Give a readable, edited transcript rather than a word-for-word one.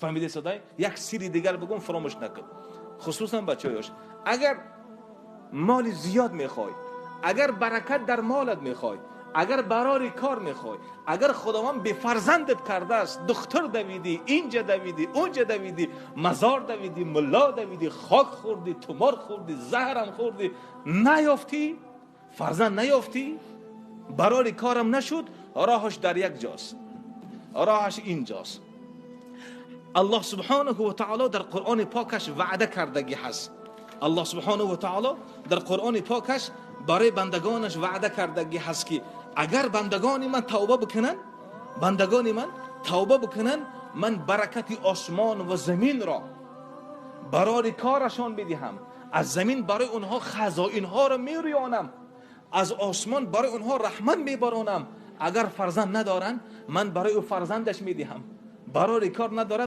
Фаҳмида садай? Як сири дигар бигӯм, фаромӯш накун, хусусан бачаҳояш. Агар моли зиёд мехоҳӣ, агар баракат дар молат мехоҳӣ, агар барори кор мехоҳӣ, агар Худованд бефарзандат кардааст, духтур давидӣ, инҷа давидӣ, онҷа давидӣ, мазор давидӣ, мулло давидӣ, хок хӯрдӣ, тумор хӯрдӣ, заҳрам хӯрдӣ, наёфтӣ, фарзанд наёфтӣ, барори корам нашуд, роҳаш дар як ҷост, роҳаш инҷост. Аллоҳ субҳонаҳу ва таъоло дар Қуръони покаш ваъда кардагӣ ҳаст. Аллоҳ субҳонаҳу ва таъоло дар Қуръони покаш барои бандагонаш ваъда кардагӣ ҳаст, ки агар бандагони ман тавба бикунанд, бандагони ман тавба бикунанд, ман баракати осмон ва заминро барори корашон бидиҳам, аз замин барои онҳо хазоинҳоро мерӯёнам, аз осмон барои онҳо раҳмат мебаронам. Агар фарзанд надоранд, ман барои ӯ фарзандаш медиҳам. Барори кор надорад.